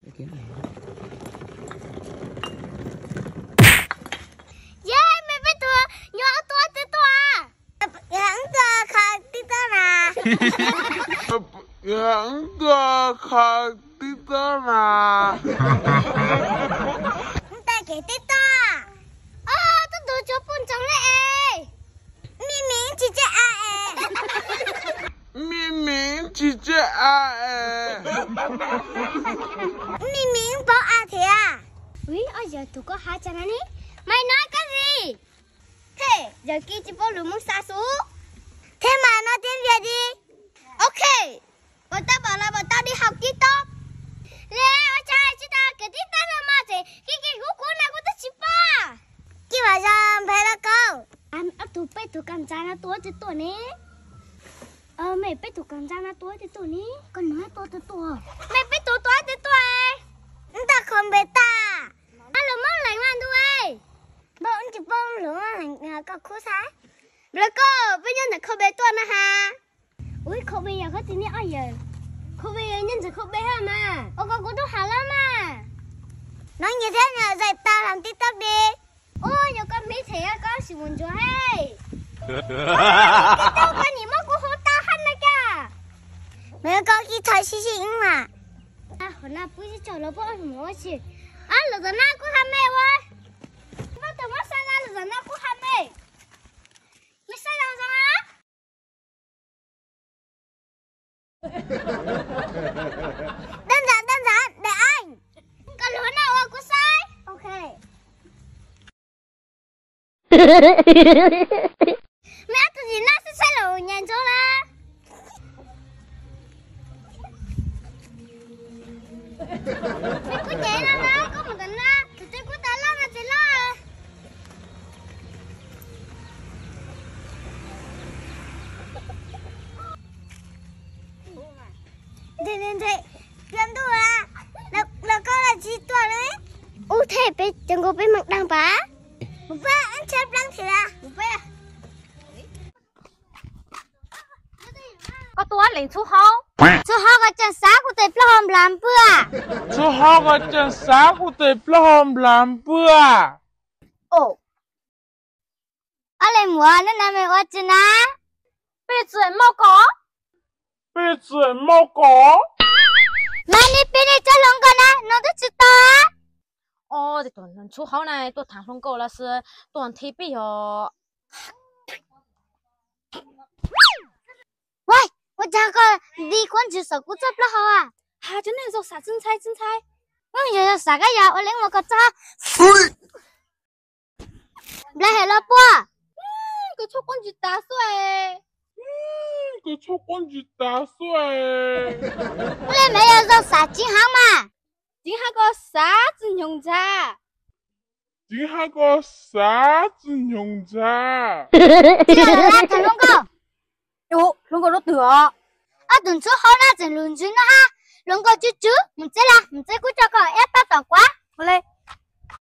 Yej, mej peb tug nyob tuaj twg tuaj? Wb tuaj kho TikTok na. Wb tuaj kho TikTok na. Wb tau kev TikTok. Ob tug tug tsuag puj ntsoog le es. Mej miv tsis tseb a es. Mej miv tsis tseb a es. Mej miv paub a thiab. Ub, ob yawg tug koj hais cas no ne? Mas no koj li. Thiab yawg kiv tsis paub lus Moob Xas xwb. Thiab mas no thiab Vias di. Ok. Puas tau pom los puas tau di haus TikTok? Le, ua cas tsis tau kev TikTok no mas tseem kiv kiv kuv kuv no kuv twb tsis paub. Kij vam zog nphe los kau. Ob tug peb tug kam ntsa no tuaj twg tuaj ne? Mej peb tug kam ntsa no tuaj twg tuaj ne? Koj nug tuaj twg tuaj? Mej peb tug tuaj twg tuaj? Wb tuaj kho npe tag. Ab, lus Moob Leeg mas ntu es. Npauj, wb tsis paub lus Moob Leeg, koj khub xav. Nplog koj, peb nyob ntawm kho npe tuaj na has. Ub, kho npe yog koj tsis niaj ob yawg. Kho npe yog nyob ntawm kho npe hab mas. Ua koj kuv tub has lawm mas. Nov nyias thiab nyias zais tau hloov TikTok di. Ub, yog koj miv them koj sim mus ntsuag he. Koj tau koj niam muab kuv hu tau hab na koj. Nws koj kij thov sib sib ib mas. Qhov no pub sib tsaug los pub mus ua si. Ab, lwm zaus no kuj ha me ua. Pub tug muab saib no, lwm zaus no kuj ha me. Me saib zoo zoo. Đơn giản, đơn giản, để anh. Koj lug no ua kuv saib. Ok. Mej ob tug nim no saib saib lus nyas ntsuag lawm. Mej kuj nyas no na, koj mus tom no, tus twg kuj tas loj no tsis loj. Ntshe ntshe ntshe plaub ntuj los koj los tsis tuaj li. Ub, thiab peb cov nkaus peb meem daj pas. Mus pab ib tshab plaub thiab. Koj tuaj leej txhub hau. Txhub hau koj tseem xav kuv tes plaub hau nplas npwj. Txhub hau koj tseem xav kuv tes plaub hau nplas npwj. Ob leeg muam, hnub no mej ua tsi na? Peb txuam maj kos. Peb txuam maj kos. Mas nej peb nej txhob hluas nkauj na, no twb tsis tau. Os, tus tub hluas ntshav hauv na tuaj tham hluas nkauj los sis tuaj nthi peb yog. Ua cas koj nti kuv ntsis saum kuv txoj plaub hau a? Has cov neeg zaum xav tsis ntshai tsis ntshai. Yog zaum xav koj yog ua leej muam koj txhob nplai hem los puag. Koj txhob quab ntsis tas xwb es. Koj txhob quab ntsis tas xwb es. Ua li mas yog zaum xav tsis heev mas. Tsis heev koj xav tsis nyoog ntshai. Tsis heev koj xav tsis nyoog ntshai. Tham hluas nkauj. Hluas nkauj rau twg os? Ob tug ntshav hauv na tseem lus ntsws no hab. Hluas nkauj tsw tsw, mus tsev las, mus tsev kuv tso koj ib pab tom kuv.